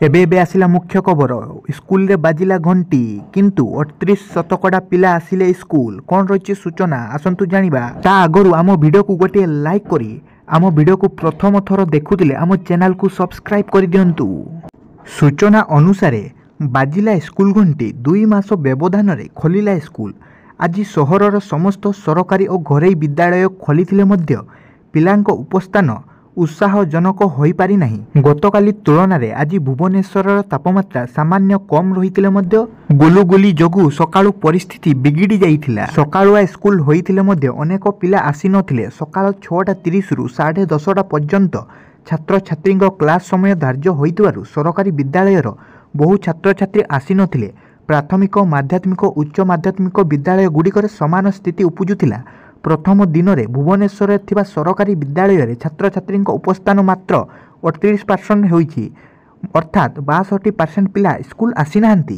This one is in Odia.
ଏବେ ଏବେ ଆସିଲା ମୁଖ୍ୟ ଖବର। ସ୍କୁଲରେ ବାଜିଲା ଘଣ୍ଟି, କିନ୍ତୁ 38% ପିଲା ଆସିଲେ ସ୍କୁଲ। କ'ଣ ରହିଛି ସୂଚନା, ଆସନ୍ତୁ ଜାଣିବା। ତା ଆଗରୁ ଆମ ଭିଡ଼ିଓକୁ ଗୋଟିଏ ଲାଇକ୍ କରି ଆମ ଭିଡ଼ିଓକୁ ପ୍ରଥମ ଥର ଦେଖୁଥିଲେ ଆମ ଚ୍ୟାନେଲକୁ ସବସ୍କ୍ରାଇବ୍ କରିଦିଅନ୍ତୁ। ସୂଚନା ଅନୁସାରେ ବାଜିଲା ସ୍କୁଲ ଘଣ୍ଟି, 2 ମାସ ବ୍ୟବଧାନରେ ଖୋଲିଲା ସ୍କୁଲ। ଆଜି ସହରର ସମସ୍ତ ସରକାରୀ ଓ ଘରୋଇ ବିଦ୍ୟାଳୟ ଖୋଲିଥିଲେ ମଧ୍ୟ ପିଲାଙ୍କ ଉପସ୍ଥାନ ଉତ୍ସାହଜନକ ହୋଇପାରିନାହିଁ। ଗତକାଲି ତୁଳନାରେ ଆଜି ଭୁବନେଶ୍ୱରର ତାପମାତ୍ରା ସାମାନ୍ୟ କମ୍ ରହିଥିଲେ ମଧ୍ୟ ଗୁଳୁଗୁଳି ଯୋଗୁଁ ସକାଳୁ ପରିସ୍ଥିତି ବିଗିଡ଼ି ଯାଇଥିଲା। ସକାଳୁଆ ସ୍କୁଲ ହୋଇଥିଲେ ମଧ୍ୟ ଅନେକ ପିଲା ଆସିନଥିଲେ। ସକାଳ 6:30ରୁ 10:30 ପର୍ଯ୍ୟନ୍ତ ଛାତ୍ରଛାତ୍ରୀଙ୍କ କ୍ଲାସ୍ ସମୟ ଧାର୍ଯ୍ୟ ହୋଇଥିବାରୁ ସରକାରୀ ବିଦ୍ୟାଳୟର ବହୁ ଛାତ୍ରଛାତ୍ରୀ ଆସିନଥିଲେ। ପ୍ରାଥମିକ, ମାଧ୍ୟମିକ, ଉଚ୍ଚ ମାଧ୍ୟମିକ ବିଦ୍ୟାଳୟଗୁଡ଼ିକରେ ସମାନ ସ୍ଥିତି ଉପୁଜୁଥିଲା। ପ୍ରଥମ ଦିନରେ ଭୁବନେଶ୍ୱରରେ ଥିବା ସରକାରୀ ବିଦ୍ୟାଳୟରେ ଛାତ୍ରଛାତ୍ରୀଙ୍କ ଉପସ୍ଥାନ ମାତ୍ର 38% ହୋଇଛି, ଅର୍ଥାତ୍ 62% ପିଲା ସ୍କୁଲ ଆସିନାହାନ୍ତି।